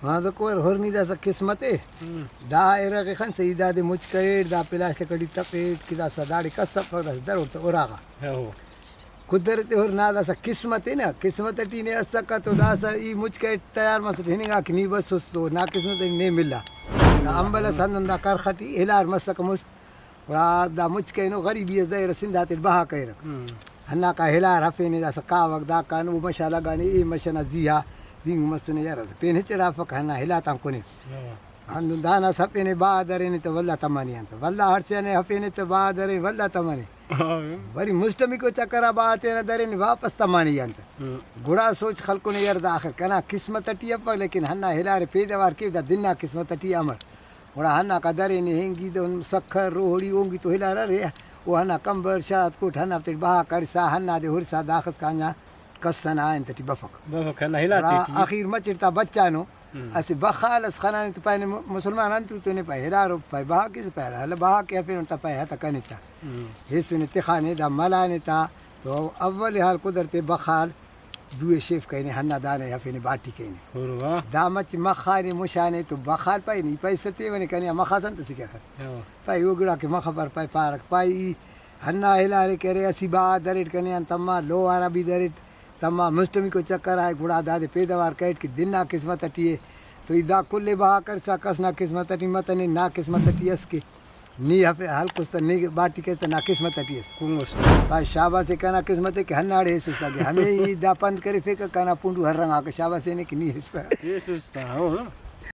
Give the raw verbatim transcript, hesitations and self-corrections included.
مادکو ہر ہر نی داسہ قسمت ءِ۔ ہم۔ دا ارغ خن سہی دادے مچ کریٹ، دا پلاسٹک ٹی تفیٹ کہ داسہ داڑے کس افک، داسہ دروٹ تہ اراغا۔ ہو۔ قدرت ہر نا داسہ قسمت ءِ نا، قسمت ٹی نے اسکہ تو داسہ ای مچ کریٹ تیار مسٹ ہننگا کہ نی بسس تو نا قسمت ٹی نے ملا۔ امبل اس ہندن دا کرخ ٹی ہلار مسکہ مست۔ گڑا دا مچ کرینو، غریبی اس دریرہ، سندھ آتیٹ بہا کریرہ۔ ہم۔ ہنداکا ہلار ہرفینے، داسہ کاوک داکان او مش آ لگانے، اے مش ئنا زیہا بینگو مسنے، یار پین ہچ اٹ ہرفک، ہندا ہلاتان کنے۔ ہاں۔ ہندن دانا ہرفینے، بہا درینے تہ ولدا تمانے آن تہ، ولدا ہڑسینے ہرفینے تہ بہا درینے، ولدا تمانے۔ ہاں۔ وری مسٹمیکو چکرا بہا تینا درینے، واپس تمانے آن تہ۔ ہم۔ گڑا سوچ خلکنے، یار دا آخر کنا قسمت ٹی افک، لیکن ہندا ہلارے پیدوار کیو، دا دنا قسمت ٹی امر۔ گڑا ہنداکا درینے، ہنگی دہن سکھر، روہڑی، اونگی تو ہلار ارے، او ہندا کمبر، شاد کوٹ، ہندافتیٹ بہا کرسا، ہندادے ہرسا داخس کانجا کس ئنا انت ٹی بفک۔ بفک، ہندا ہلار گڑا تیٹی۔ آخیر مچٹ تا بچانو، ہم۔ اسہ بخال اس خنانے تو پائنے م-، مسلمان انت تو نے پائے ہلارو پائے بہا کیسہ، پائے ہلہ بہا کہ ہرفینٹ تا پائے ہتہ کنے تا۔ ہم۔ ہیسنے تخانے دا ملانے تا، تو اول حال قدرت بخال دوئے شیف کرینے، ہندا دانے ہرفینے باٹی کرینے۔ ہورو واہ۔ دا مچ مخانے مشانے تو بخال پائے، نی پیسہ تیونے کنے آ مخاس انت اسے کہ اخر۔ ہاں۔ پائے او گڑا کہ مخفر پائے پارک، پائے ای ہندا ہلارے کہ ارے اسہ بہا دریٹ کنے آن تما، لوہارا بھی دریٹ تما، مسٹمیکو چکر آئے، گڑا دادے پیدوار کریٹ کہ دنا قسمت ٹی ءِ۔ تو ای دا کل ءِ بہا کرسا کس نا قسمت ٹی متنے، نا قسمت ٹی ئس کہ نی ہفے ہلکس تہ نی باٹی کیس تہ نا قسمت ٹی ئس۔ کنگس۔ پائے شاباس ءِ کنا قسمت ءِ کہ ہنداڑے ہیسس تہ، اگہ ہمے ای دا پند کرفیکہ کنا پنڈو ہر رنگ آکہ شاباس ءِ نے کہ نی ہیسکہ۔ ہیسس تہ، ہو۔